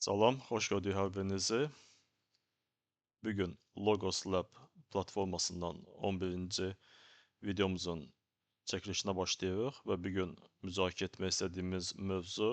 Salam, xoş gördük hər birinizi. Bugün Logos Lab platformasından 11-ci videomuzun çəkilişinə başlayırıq və bugün müzakirə etmək istədiyimiz mövzu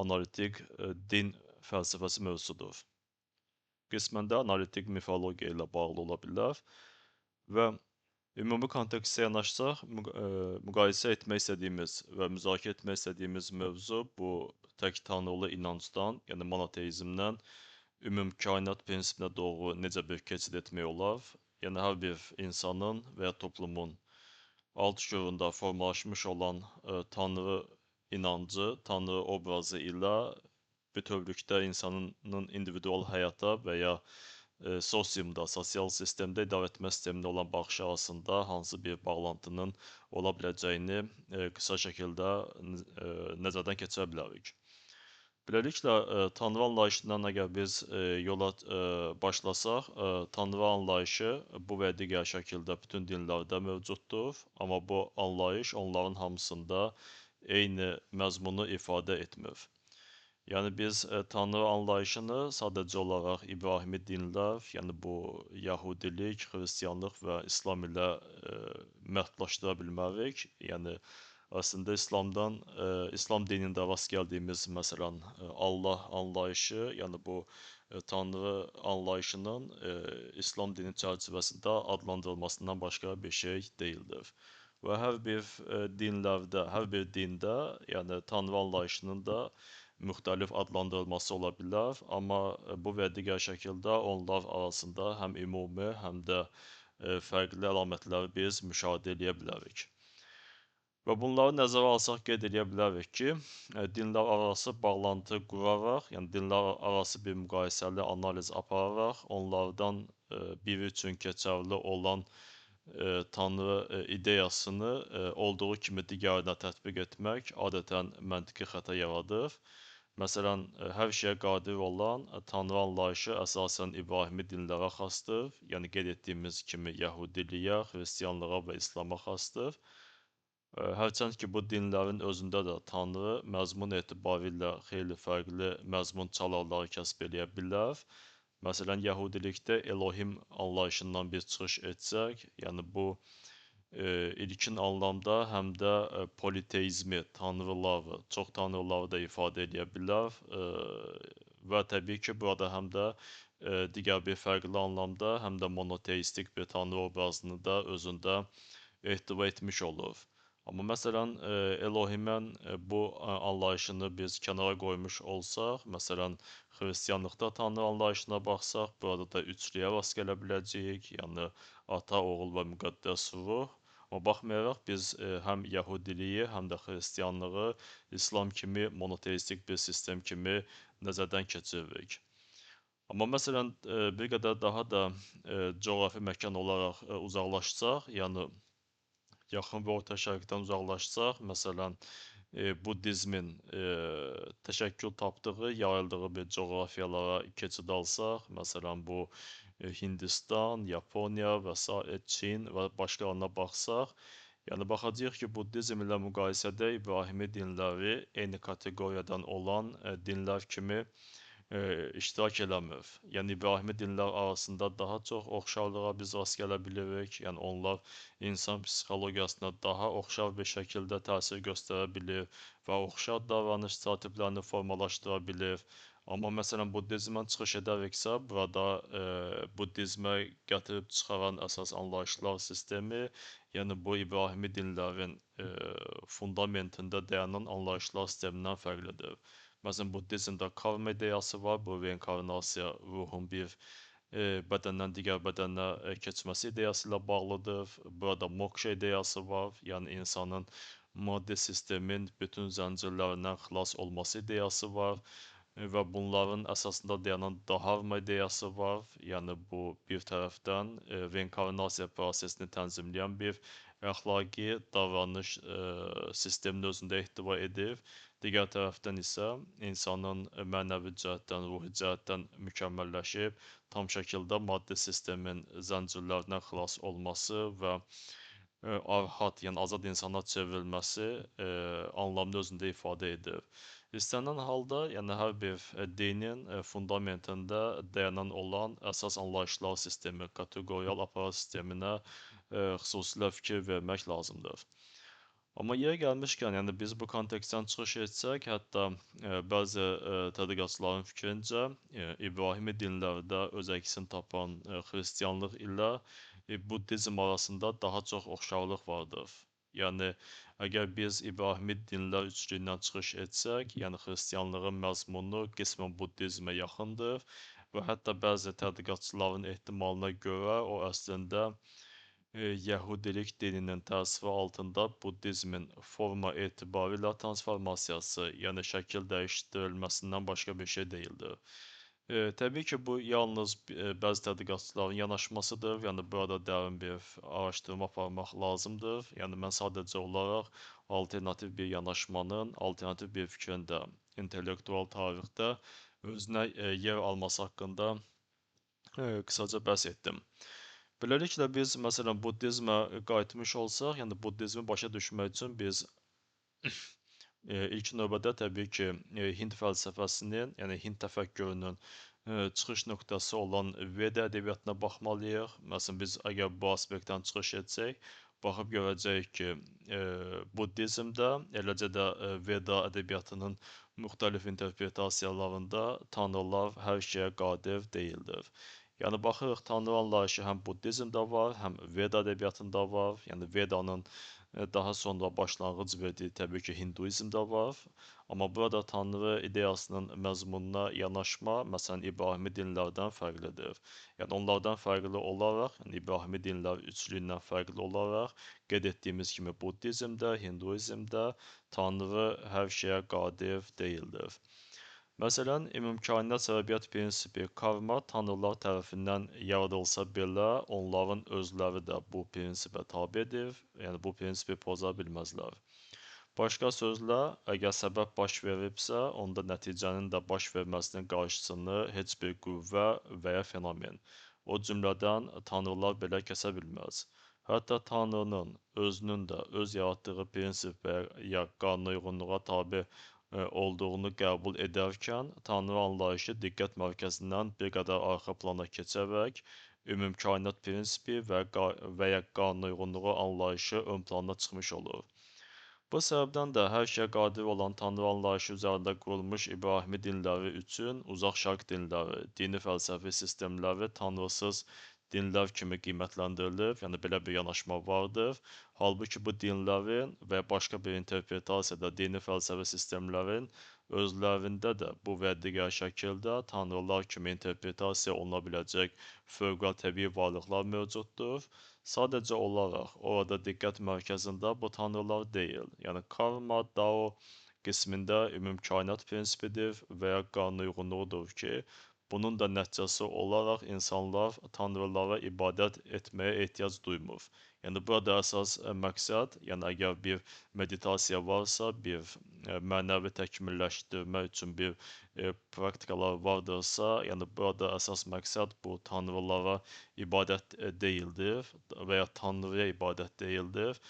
analitik din fəlsəfəsi mövzusudur. Qismən də analitik mifologiya ilə bağlı ola bilər və ümumi kontekstə yanaşsaq, müqayisə etmək istədiyimiz və müzakirə etmək istədiyimiz mövzu bu tək tanrılı inancdan, yəni monoteizmdən ümum kainat prinsipinə doğru necə bir keçid etmək olar? Yəni hər bir insanın və ya toplumun alt şüurunda formalaşmış olan tanrı inancı, tanrı obrazı ilə bütövlükdə insanın individual həyata və ya sosiumda, sosial sistemdə idarə etmə sisteminə olan baxışı arasında hansı bir bağlantının ola biləcəyini qısa şəkildə nəzərdən keçirə bilərik. Beləliklə, tanrı anlayışından əgər biz yola başlasaq, tanrı anlayışı bu və digər şəkildə bütün dinlərdə mövcuddur, amma bu anlayış onların hamısında eyni məzmunu ifadə etmir. Yəni biz tanrı anlayışını sadəcə olaraq İbrahimi dinlər, yəni bu Yahudilik, Xristianlıq və İslam ilə məhdudlaşdıra bilmərik. Yəni əslində İslam dinində rast gəldiyimiz məsələn Allah anlayışı, yəni bu tanrı anlayışının İslam dini çərçivəsində adlandırılmasından başqa bir şey deyildir. Və hər bir dinlərdə, hər bir dində, yəni tanrı anlayışının da müxtəlif adlandırılması ola bilər, amma bu və digər şəkildə onlar arasında həm ümumi, həm də fərqli əlamətləri biz müşahidə eləyə bilərik. Və bunları nəzərə alsaq qeyd eləyə bilərik ki, dinlər arası bağlantı quraraq, yəni dinlər arası bir müqayisəli analiz apararaq, onlardan biri üçün keçərli olan tanrı ideyasını olduğu kimi digərinə tətbiq etmək adətən məntiqi xəta yaradır. Məsələn, hər şeyə qadir olan tanrı anlayışı əsasən İbrahimi dinlərə xasdır, yəni qeyd etdiyimiz kimi Yəhudiliyə, Xristianlığa və İslama xasdır. Hərçənd ki, bu dinlərin özündə də tanrı məzmun etibarilə xeyli fərqli məzmun çalarları kəsb eləyə bilər. Məsələn, Yəhudilikdə Elohim anlayışından bir çıxış etsək, yəni bu ilkin anlamda həm də politeizmi, tanrıları, çox tanrıları da ifadə eləyə bilər və təbii ki, burada həm də digər bir fərqli anlamda, həm də monoteistik bir tanrı obrazını da özündə ehtiva etmiş olur. Amma məsələn, Elohimin bu anlayışını biz kənara qoymuş olsaq, məsələn, Xristianlıqda tanrı anlayışına baxsaq, burada da üçlüyə rast gələ biləcəyik, yəni Ata, Oğul və Müqəddəs Ruh. Amma baxmayaraq biz həm Yəhudiliyi, həm də Xristianlığı İslam kimi monoteistik bir sistem kimi nəzərdən keçiririk. Amma məsələn, bir qədər daha da coğrafi məkan olaraq uzaqlaşsaq, yəni yaxın və Orta Şərqdən uzaqlaşsaq, məsələn, buddizmin təşəkkül tapdığı, yayıldığı bir coğrafiyalara keçid alsaq, məsələn, bu Hindistan, Yaponiya və sair, Çin və başqalarına baxsaq, yəni baxacağıq ki, buddizm ilə müqayisədə İbrahimi dinləri eyni kateqoriyadan olan dinlər kimi iştirak eləmir. Yəni İbrahimi dinlər arasında daha çox oxşarlığa biz rast gələ bilirik. Yəni onlar insan psixologiyasına daha oxşar bir şəkildə təsir göstərə bilir və oxşar davranış tertiblərini formalaşdıra bilir. Amma məsələn buddizmdən çıxış edəriksə, burada buddizmə gətirib çıxaran əsas anlayışlar sistemi, yəni bu İbrahimi dinlərin fundamentində dayanan anlayışlar sistemindən fərqlidir. Məsələn, buddizmdə karma ideyası var, bu reinkarnasiya ruhun bir bədəndən digər bədənə keçməsi ideyası ilə bağlıdır. Burada moksha ideyası var, yəni insanın maddi sistemin bütün zəncirlərindən xilas olması ideyası var və bunların əsasında dayanan dharma ideyası var. Yəni bu bir tərəfdən reinkarnasiya prosesini tənzimləyən bir əxlaqi davranış sistemini özündə ehtiva edir. Digər tərəfdən isə insanın mənəvi cəhətdən, ruhi cəhətdən mükəmməlləşib, tam şəkildə maddi sistemin zəncirlərindən xilas olması və arhat, yəni azad insana çevrilməsi anlamını özündə ifadə edir. İstənilən halda, yəni hər bir dinin fundamentində dayanan olan əsas anlayışlar sistemi, kateqoriyal aparat sisteminə xüsusilə fikir vermək lazımdır. Amma yerə gəlmişkən, yəni biz bu kontekstdən çıxış etsək, hətta bəzi tədqiqatçıların fikrincə, İbrahimi dinlərdə öz əksini tapan xristianlıq ilə buddizm arasında daha çox oxşarlıq vardır. Yəni, əgər biz İbrahimi dinlər üçlüyündən çıxış etsək, yəni xristianlığın məzmunu qismən buddizmə yaxındır və hətta bəzi tədqiqatçıların ehtimalına görə o əslində Yəhudilik dininin təsiri altında buddizmin forma etibarilə transformasiyası, yəni şəkil dəyişdirilməsindən başqa bir şey deyildir. Təbii ki, bu yalnız bəzi tədqiqatçıların yanaşmasıdır, yəni burada dərin bir araşdırma aparmaq lazımdır. Yəni mən sadəcə olaraq alternativ bir yanaşmanın, alternativ bir fikrin də intellektual tarixdə özünə yer alması haqqında qısaca bəhs etdim. Beləliklə biz məsələn buddizmə qayıtmış olsaq, yəni buddizmi başa düşmək üçün biz ilk növbədə təbii ki, Hind fəlsəfəsinin, yəni Hind təfəkkürünün çıxış nöqtəsi olan Veda ədəbiyyatına baxmalıyıq. Məsələn, biz əgər bu aspektdən çıxış etsək, baxıb görəcəyik ki, buddizmdə, eləcə də Veda ədəbiyyatının müxtəlif interpretasiyalarında tanrılar hər şeyə qadir deyildir. Yəni, baxırıq, tanrı anlayışı həm buddizmdə var, həm Veda ədəbiyyatında var. Yəni, Vedanın daha sonra başlanğıc verdiyi təbii ki, hinduizmdə var. Amma burada tanrı ideyasının məzmununa yanaşma, məsələn, İbrahimi dinlərdən fərqlidir. Yəni, onlardan fərqli olaraq, yəni, İbrahimi dinlər üçlüyündən fərqli olaraq, qeyd etdiyimiz kimi buddizmdə, hinduizmdə tanrı hər şeyə qadir deyildir. Məsələn, ümumkainat səbəbiyyət prinsipi karma tanrılar tərəfindən yaradılsa belə, onların özləri də bu prinsipə tabedir, yəni bu prinsipi poza bilməzlər. Başqa sözlə, əgər səbəb baş veribsə, onda nəticənin də baş verməsinin qarşısını heç bir qüvvə və ya fenomen, o cümlədən tanrılar belə kəsə bilməz. Hətta tanrının özünün də öz yaratdığı prinsip və ya qanunauyğunluğa tabe olduğunu qəbul edərkən, tanrı anlayışı diqqət mərkəzindən bir qədər arxa plana keçərək, ümumkainat prinsipi və ya qanunauyğunluğu anlayışı ön plana çıxmış olur. Bu səbəbdən də hər şeyə qadir olan tanrı anlayışı üzərində qurulmuş İbrahimi dinləri üçün uzaq şərq dinləri, dini fəlsəfi sistemləri tanrısız dinlər kimi qiymətləndirilir, yəni belə bir yanaşma vardır. Halbuki bu dinlərin və başqa bir interpretasiyada dini fəlsəfi sistemlərin özlərində də bu və digər şəkildə tanrılar kimi interpretasiya oluna biləcək fövqəl-təbii varlıqlar mövcuddur. Sadəcə olaraq orada diqqət mərkəzində bu tanrılar deyil, yəni karma, dao qismində ümumkainat prinsipidir və ya qanunauyğunluğudur ki, bunun da nəticəsi olaraq insanlar tanrılara ibadət etməyə ehtiyac duymur. Yəni, burada əsas məqsəd, yəni əgər bir meditasiya varsa, bir mənəvi təkmilləşdirmə üçün bir praktikalar vardırsa, yəni burada əsas məqsəd bu tanrılara ibadət deyildir və ya tanrıya ibadət deyildir.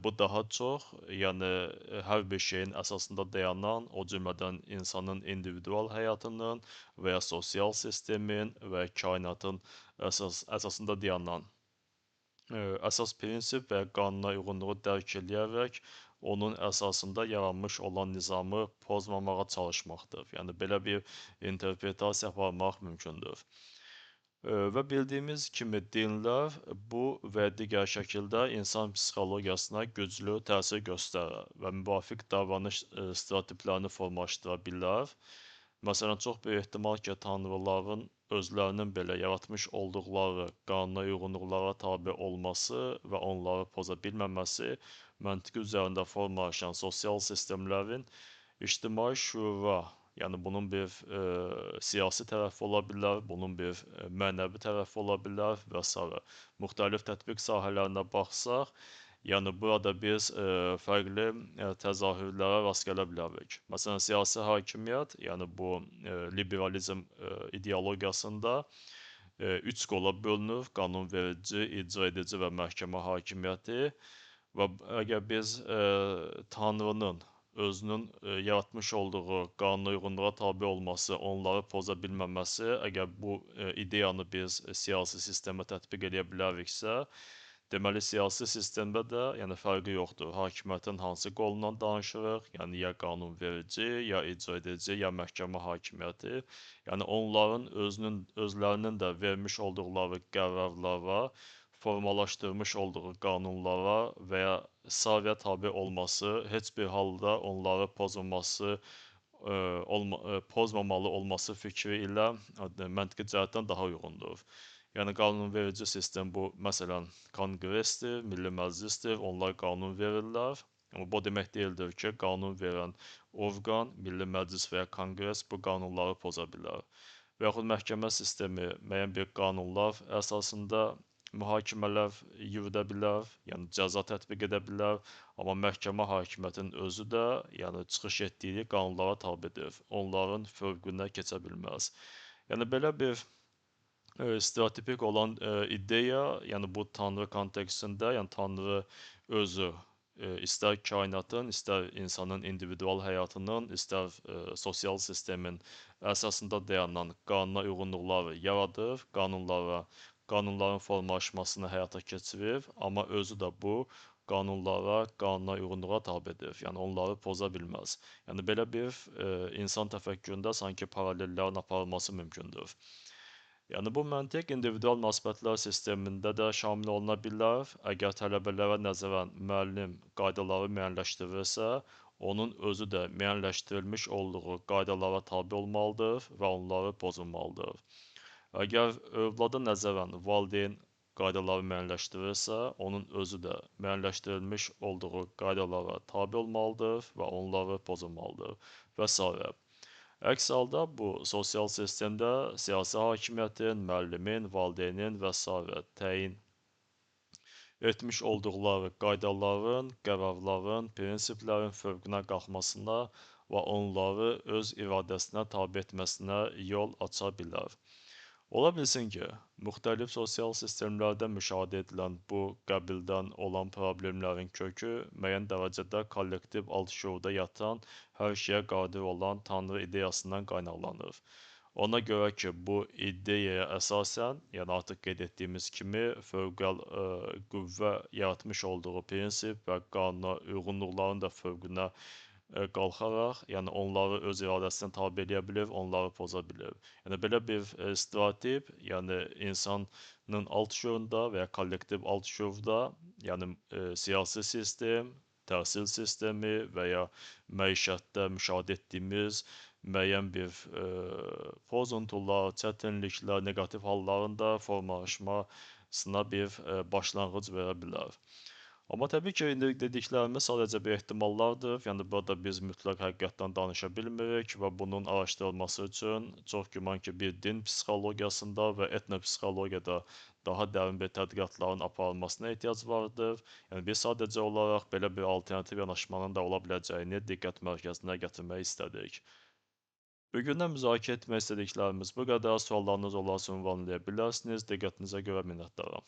Bu daha çox, yəni hər bir şeyin əsasında dayanan, o cümlədən insanın individual həyatının və ya sosial sistemin və ya kainatın əsasında dayanan əsas prinsip və ya qanuna uyğunluğu dərk eləyərək onun əsasında yaranmış olan nizamı pozmamağa çalışmaqdır. Yəni belə bir interpretasiya aparmaq mümkündür. Və bildiyimiz kimi dinlər bu və digər şəkildə insan psixologiyasına güclü təsir göstərir və müvafiq davranış stereotiplərini formalaşdıra bilər. Məsələn, çox böyük ehtimal ki, tanrıların özlərinin belə yaratmış olduqları qanuna uyğunluqlara tabe olması və onları poza bilməməsi məntiqi üzərində formalaşan sosial sistemlərin ictimai şura, yəni bunun bir siyasi tərəfi ola bilər, bunun bir mənəvi tərəfi ola bilər və s. Müxtəlif tətbiq sahələrinə baxsaq, yəni burada biz fərqli təzahürlərə rast gələ bilərik. Məsələn, siyasi hakimiyyət, yəni bu liberalizm ideologiyasında üç qola bölünür: qanunverici, icra edici və məhkəmə hakimiyyəti. Və əgər biz Tanrının özünün yaratmış olduğu qanuna uyğunluğa tabe olması, onları poza bilməməsi, əgər bu ideyanı biz siyasi sistemə tətbiq eləyə biləriksə, deməli siyasi sistemdə də, yəni fərqi yoxdur. Hakimiyyətin hansı qolundan danışırıq, yəni ya qanunverici, ya icra edici, ya məhkəmə hakimiyyəti. Yəni onların özlərinin də vermiş olduqları qərarlara, formalaşdırmış olduğu qanunlara və ya sairə tabe olması, heç bir halda onları pozulması, pozmamalı olması fikri ilə məntiqi cəhətdən daha uyğundur. Yəni qanunverici sistem bu, məsələn, konqresdir, Milli Məclisdir, onlar qanun verirlər. Amma bu demək deyildir ki, qanun verən orqan, Milli Məclis və ya konqres bu qanunları poza bilər. Və yaxud məhkəmə sistemi müəyyən bir qanunlar əsasında mühakimələr yürüdə bilər, yəni cəza tətbiq edə bilər, amma məhkəmə hakimiyyətinin özü də, yəni çıxış etdiyi qanunlara tabedir, onların fövqünə keçə bilməz. Yəni belə bir stereotipik olan ideya, yəni bu Tanrı kontekstində, yəni Tanrı özü istər kainatın, istər insanın individual həyatının, istər sosial sistemin əsasında dayanan qanuna uyğunluqları yaradır, qanunların formalaşmasını həyata keçirir, amma özü də bu qanunlara, qanuna uyğunluğa tabedir. Yəni onları poza bilməz. Yəni belə bir insan təfəkküründə sanki paralellərin aparılması mümkündür. Yəni bu məntiq individual münasibətlər sistemində də şamil oluna bilər. Əgər tələbələrə nəzərən müəllim qaydaları müəyyənləşdirirsə, onun özü də müəyyənləşdirilmiş olduğu qaydalara tabe olmalıdır və onları pozulmalıdır. Əgər övlada nəzərən valideyn qaydaları müəyyənləşdirirsə, onun özü də müəyyənləşdirilmiş olduğu qaydalara tabe olmalıdır və onları pozulmalıdır və s. Əks halda bu sosial sistemdə siyasi hakimiyyətin, müəllimin, valideynin və s. təyin etmiş olduqları qaydaların, qərarların, prinsiplərin fövqünə qalxmasına və onları öz iradəsinə tabe etməsinə yol aça bilər. Ola bilsin ki, müxtəlif sosial sistemlərdə müşahidə edilən bu qəbildən olan problemlərin kökü müəyyən dərəcədə kollektiv alt şüurda yatan, hər şeyə qadir olan Tanrı ideyasından qaynaqlanır. Ona görə ki, bu ideyaya əsasən, yəni artıq qeyd etdiyimiz kimi, fövqəl qüvvə yaratmış olduğu prinsip və qanuna uyğunluqların da fövqünə qalxaraq, yəni onları öz iradəsinə tabe eləyə bilir, onları poza bilir. Yəni belə bir stereotip, yəni insanın alt şüurunda və ya kollektiv alt şüurda, yəni siyasi sistem, təhsil sistemi və ya məişətdə müşahidə etdiyimiz müəyyən bir pozuntular, çətinliklər, neqativ halların da formalaşmasına bir başlanğıc verə bilər. Amma təbii ki, indi dediklərimiz sadəcə bir ehtimallardır. Yəni burada biz mütləq həqiqətdən danışa bilmirik və bunun araşdırılması üçün çox güman ki, bir din psixologiyasında və etnopsixologiyada daha dərin bir tədqiqatların aparılmasına ehtiyac vardır. Yəni biz sadəcə olaraq belə bir alternativ yanaşmanın da ola biləcəyini diqqət mərkəzinə gətirmək istədik. Bugündən müzakirə etmək istədiklərimiz bu qədər. Suallarınız olarsa ünvanlaya bilərsiniz. Diqqətinizə görə minnətdaram.